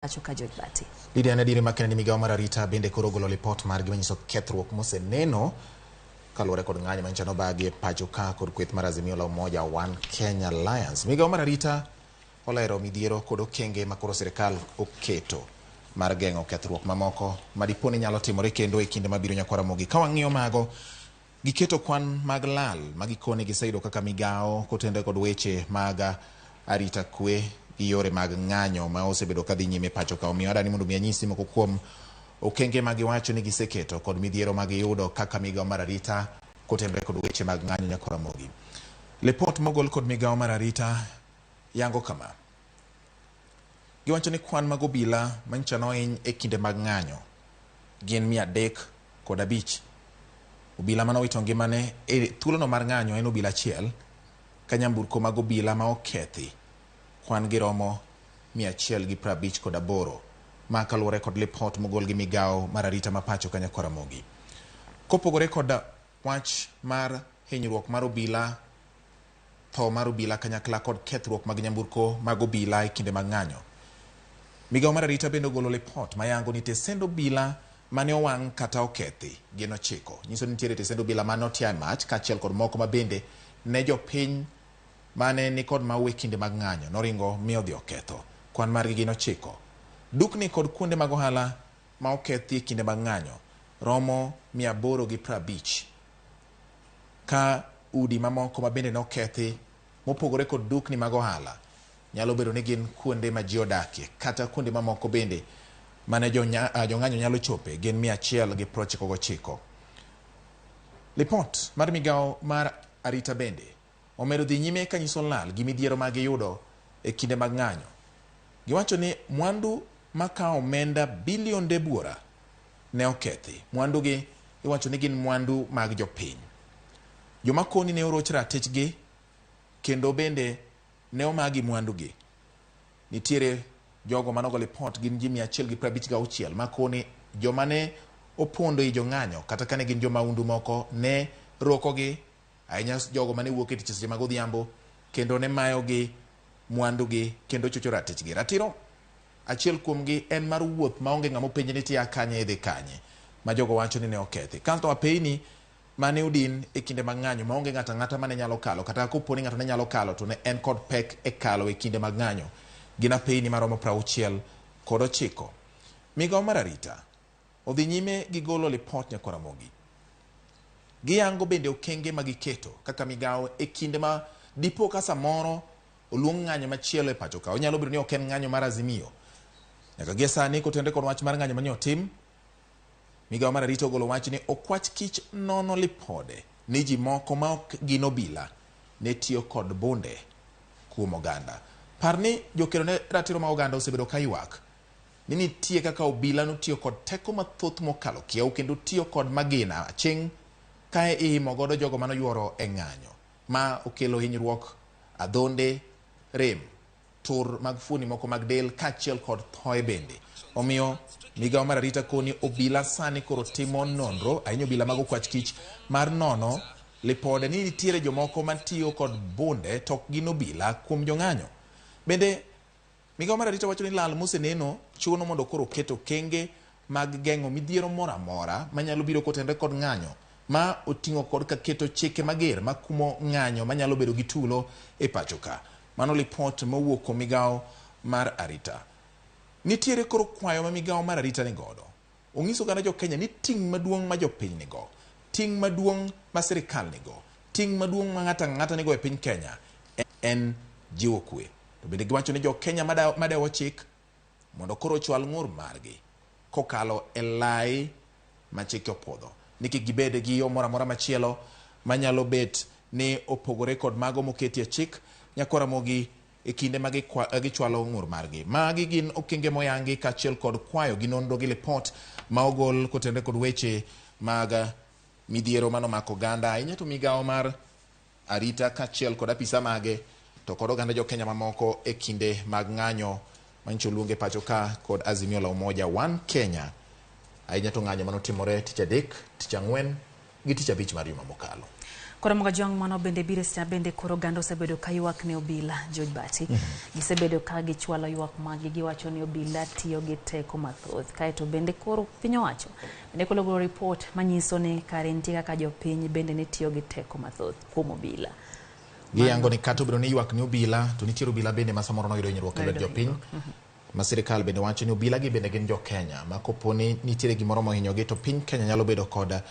Pacho ka George Bati. Lydia, en adieri makende ni migawo mar arita bende koro ogolo lipot margi manyiso kethruok moseneno kaluwore kod ng'anyo manyicha nobagi e pacho ka kod kweth mar Azimio la Umoja One Kenya Alliance. Migawo mar arita olero midhiero kod okenge ma koro sirikal oketo mar geng'o kethruok mamoko ma dipo ni nyalo timore kendo e kinde mabiro nyakwar Ramogi. Ka wang'iyo mago, giketo kwan mag lal ma gikone giseyudo kaka migawo kotenore kod weche mag arita kwe gi yore mag ng'anyo ma osebedo ka dhi nyime pacho ka. Omiyo adani mondo mi anyisi moko kuom okenge ma giwacho ni giseketo kod midhiero ma giyudo kaka migawo mar arita kotenore kod weche mag ng'anyo nyakwar Ramogi. Lipot mogol kod migawo mar arita yango kama. Giwacho ni kwan mag obila manyicha nohiny e kinde mag ng'anyo gin 305. Obila mane owito ngimane e thuolono mar ng'anyo en obila achiel, ka nyamburko mag obila ma okethi kwan giromo 158. Ma kaluwore kod lipot mogol gi migawo mar arita ma pacho ka nyakwar Ramogi. Kopogore kod wach mar hinyruok mar obila, tho mar obila kanyakla kod kethruok mag nyamburko mag obila e kinde mag ng'anyo, migawo mar arita bende ogolo lipot mayango ni tesend obila mane owang' kata okethi gin 9. Nyiso ni nitiere tesend obila mane otia e mach kaachiel kod moko ma bende ne jopiny mane nikod mahu e kinde mag ng'anyo noringo mi odhi oketho. Kwan margi gin 9. Dukni kod kuonde mag ohala ma okethi e kinde mag ng'anyo romo 850. Ka udi mamoko ma bende nokethi mopogore kod dukni mag ohala nyalo bedo ni gin kuonde ma ji odakie kata kuonde mamoko bende mane jong'anyo nyalo chope gin 199. Lipot mar migawo mar arita bende omedo dhi nyime kanyiso lal gi midhiero ma giyudo e kinde mag ng'anyo. Giwacho ni mwandu makawo omenda bilionde buora ne okethi. Mwandu gi iwacho ni gin mwandu mag jopiny. Joma koni ne oroch ratichgi kendo bende ne omagi mwandu gi. Nitiere jogo manogo lipot gin ji 156 ma koni joma ne opondo ei jong'anyo kata kane gin jomaundu moko ne rokogi ahinya jogo mane wuok e tich seche mag odhiambo kendo ne mayogi mwandugi kendo chocho ratichgi. Ratiro achiel kuomgi en mar wuoth maonge ng'ama openji ni tia kanye idhi kanye ma jogo wacho ni ne okethi. Kasto apeyni mane odin e kinde mag ng'anyo maonge ng'ato ang'ata mane nyalo kalo kata kopo ni ng'ato ne nyalo kalo to ne en kod pek e kalo e kinde mag ng'anyo gin apeyni maromo 69. Migawo mar arita odhi nyime gi golo lipot nyakwar Ramogi. Giyango bende okenge ma giketo kaka migawo e kinde ma dipo ka samoro oluong ng'anyo machielo e pacho ka. Onyalo bedo ni ok en ng'anyo mar Azimio. Nyaka gie sani kotenore kod wach mar ng'anyo mane otim, migawo mar arita ogolo wach ni okwach kich nono lipode ni ji moko ma ok gin obila ne tiyo kod bunde kuom oganda. Par ni jokedo ne ratiro mag oganda osebedo ka ywak ni nitie kaka obila notiyo kod teko mathoth mokalo kiew kendo tiyo kod magina aching' ka ihimo godo jogo manoyuoro e ng'anyo ma okelo hinyruok, adhonde, rem, tur mag fuoni moko mag del kaachiel kod thoe bende. Omiyo migawo mar arita koni obila sani koro timo nonro ahinya obila mag okwach kich mar nono lipode ni nitiere jomoko matiyo kod bunde to ok gin obila kuom jong'anyo. Bende migawo mar arita wacho ni lal moseneno chuno mondo koro oket okenge mag geng'o midhiero moro amora manyalo biro kotenore kod ng'anyo ma oting'o kod ka keto chike mager makumo ng'anyo manyalo bedo gi tulo e pacho ka. Mano lipot mowuok kuom migawo mar arita. Nitiere koro kwayo ma migawo mar arita ni godo. Onyiso oganda jo Kenya ni ting' maduong' ma jopiny nigo, ting' maduong' ma sirikal nigo, ting' maduong' ma ng'ato ang'ata nigo e piny Kenya en jiwo kwe. To bende giwacho ni jo Kenya madewo chik mondo koro ochwal ng'ur margi kokalo e lai ma chike opuodho ni kik gibed gi yo moro amora machielo manyalo bet ni opogore kod mago moketi e chik nyakwar Ramogi e kinde ma gichwalo ng'ur margi. Magi gin okenge moyangi kaachiel kod kwayo gi nonro gi lipot ma ogol kotenore kod weche mag midhiero manomako oganda ahinya to migawo mar arita kaachiel kod apisa mage to kod oganda jo Kenya mamoko e kinde mag ng'anyo manyicho luonge pacho ka kod Azimio la Umoja One Kenya ahinya to ng'anyo manotimore tich adek, tich ang'wen gi tich abich mar juma mokalo. Koro Mogajwang' mano bende biro seche bende koro oganda osebedo ka ywak ne obila George Bati. Gisebedo ka gichwalo ywak maggi giwacho ni obila tiyo gi teko mathoth. Kaeto bende koro piny owacho bende koro ogolo ripot manyiso ni kare nitie kaka jopiny bende ne tiyo gi teko mathoth kuom obila. Giyango ni kata obedo ni ywak ni obila to nitiere obila bende ma samoro noyudo hinyruok e lwet jopiny. Ma sirikal bende wacho ni obila gi bende gin jo Kenya ma kopo ni nitiere gimoro mohinyogi to piny Kenya nyalo bedo kod